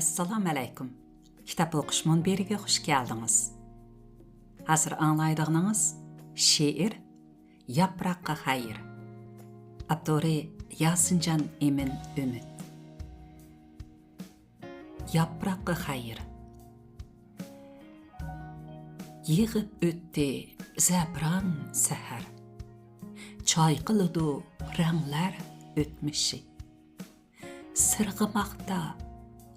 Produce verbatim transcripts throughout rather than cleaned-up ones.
ئەسسالامۇ ئەلەيكۇم. كىتاب ئوقۇش مۇنبىرىگە خۇش كەلدىڭىز. ھازىر ئاڭلايدىغىنىڭىز شېئىر ياپراققا خەير. ئاپتورى ياسىنجان ئىمىن ئۈمىد. ياپراققا خەير. يېغىپ ئۆتتى زەپىران سەھەر. چايقىلىدۇ رەڭلەر ئۆتمۈشى. سىرغىماقتا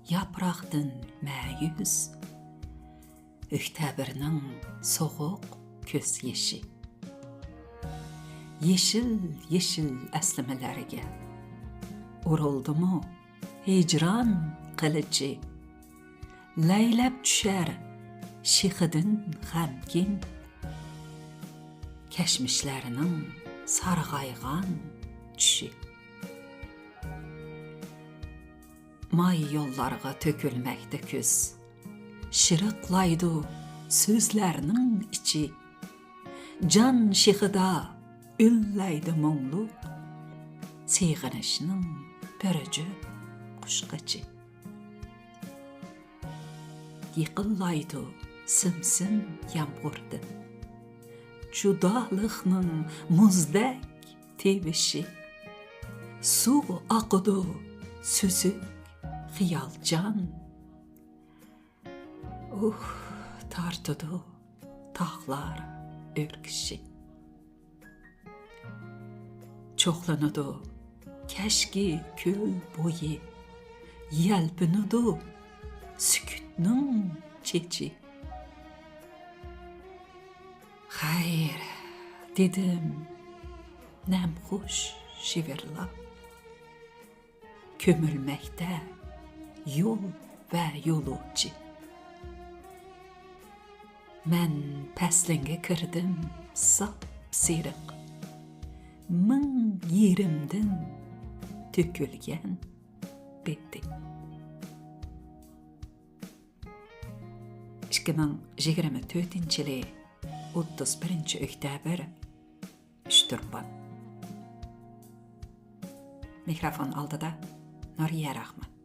ياپراقتىن مەيۈس ئۆكتەبىرنىڭ سوغۇق كۆز يېشى. يېشىل-يېشىل ئەسلىمىلەرگە ئۇرۇلدىمۇ ھىجران قىلىچى؟ لەيلەپ چۈشەر شېخىدىن غەمكىن كەچمىشلەرنىڭ سارغايغان چۈشى. ماي يوللارغا تۆكۈلمەكتە كۈز. شىرىقلايدۇ سۆزلەرنىڭ ئىچى. جان شېخىدا ئۈنلەيدۇ مۇڭلۇق سېغىنىشنىڭ بىر جۈپ قۇشقىچى. يېقىنلايدۇ سىم-سىم يامغۇردىن جۇدالىقنىڭ مۇزدەك تىۋىشى. سۇ ئاقىدۇ سۈزۈك خىيالچان. ئۇھ، تارتىدۇ تاغلار ئۆركىشى. چوغلىنىدۇ كەچكى كۆل بويى، يەلپۈنىدۇ سۈكۈتنىڭ چېچى. خەير، دېدىم نەمخۇش شىۋىرلاپ. كۆمۈلمەكتە يول ۋە يولۇچى. مەن پەسلىڭگە كىردىم ساپسېرىق، مىڭ يېرىمدىن تۆكۈلگەن بېتىڭ. ئىككى مىڭ يىگىرمە تۆتىنچى يىلى ئوتتۇز بىرىنچى ئۆكتەبىر، ئۇچتۇرپان. مىكروفون ئالدىدا نۇرىيە راخمان.